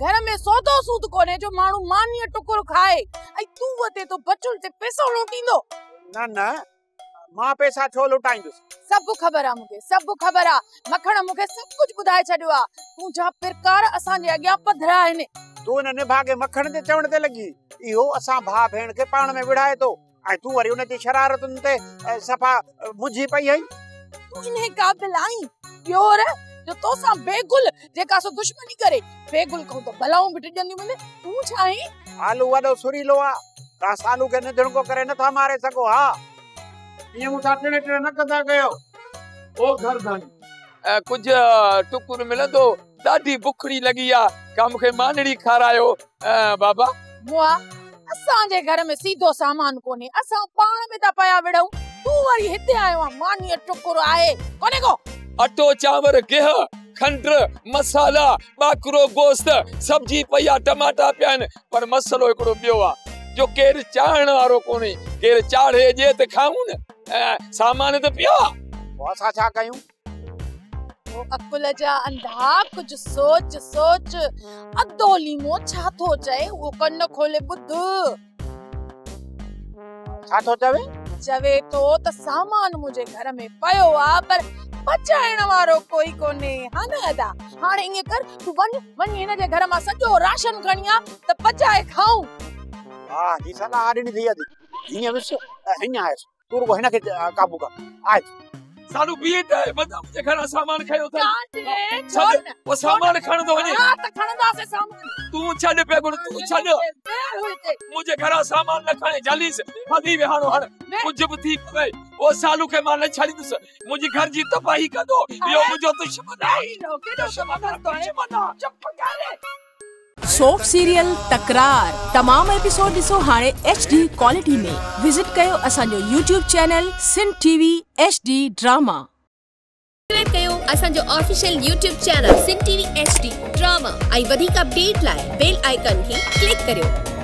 گهر ۾ سودو سود ڪونهي جو ماڻهو مانيء ٽڪر کائي ۽ تون وتين ٿو بچل تي پئسو لوٽيندو. نه نه مان پئسا ڇو لوٽائيندس. سڀ خبر آ مونکي سڀ خبر آ مکڻ مونکي سڀ ڪجهه ٻڌائي ڇڏيو آ تنهنجا پرڪار اسان جي اڳيان پڌرا آهن. تون ان نڀاڳي مکڻ جي چوڻ تي لڳي اهو اسان ڀاء ڀيڻ کي پاڻ ۾ وڙهائي ٿو ۽ تون وري ان جي شرارتن تي صفا منجهي پئي آهين. تون انهي قابل آهين ڏيور جو توسان بيگل جيڪا سو دشمني ڪري. بيگل کان ته بلائون به ڊڄنديون هوندين، تون ڇا آهين؟ آلو وڏو سريلو آ، توهان سالو کي نڌڻڪو ڪري نٿا ماري سگهو ها. ائين مون سان ٽڻ ٽڻ نه ڪندا ڪيو. او گهر ڌڻي، ڪجهه ٽڪر ملندو؟ ڏاڍي بکڙي لڳي آ، ڪا مون کي مانڙي کارايو بابا. مئا، اسان جي گهر ۾ سيڌو سامان ڪونهي، اسان پاڻ ۾ ٿا پيا وڙهون، تون وري هتي آيو آن، مانيء ٽڪر آهي ڪونهي ڪو؟ اٽو، چانور، گيهه، کنڊ، مصالحا، ٻاڪرو گوشت، سبزي پئي آ، ٽماٽا پيا آهن، پر مسئلو هڪڙو ٻيو آ، جو ڪير چاڙهڻ وارو ڪونهي، ڪير چاڙهي ڏي ته کائون نه، سامان ته پيو آ. پوء اسان ڇا ڪيون؟ او عقل جا انڌا ڪجهه سوچ سوچ ادو ليمو ڇا ٿو چئي اهو ڪن کولي ٻڌ. ڇا ٿو چوي؟ چوي ٿو ته سامان منهنجي گهر ۾ پيو آ پر پچائڻ وارو ڪوئي ڪونهي. ها نه ادا هاڻي ائين ڪر تون وڃ وڃي هن جي گهر مان سڄو راشن کڻي آ ته پچائي کائون. واهه جي صلاح ڏني اٿئي ادي. هيئن وس ۽ هيئن آيس. تون رڳو هن کي قابو ڪر. آء. سالو بيهه ته متان منهنجي گهران سامان کنيو اٿئي. ڇڏ پوء سامان کڻندو وڃي. ها ته کڻنداسين سامان. تون ڇڏ پيگڙ تون ڇڏ. منهنجي گهران سامان نه کڻي جليس ڦلي ويهاڻو هڻ. ڪجهه به ٿي پوي او سالو کي مان نه ڇڏيندس. منهنجي گهر جي تباهي ڪندو. اهو منهنجو دشمن آهي. دشمن آهي دشمن آهي. چپ ڪر. سوپ سيريل تڪرار تمام ايپيسوڊ ڏسو هاڻي ايڇ ڊي ڪوالٽي ۾ وزٽ ڪيو اسان جو YouTube channel Sindh T V H D drama. Subscribe ڪيو اسان جو official YouTube channel Sindh T V H D drama ۽ وڌيڪ اپڊيٽ لاء بيل آئيڪان کي ڪلڪ ڪريو.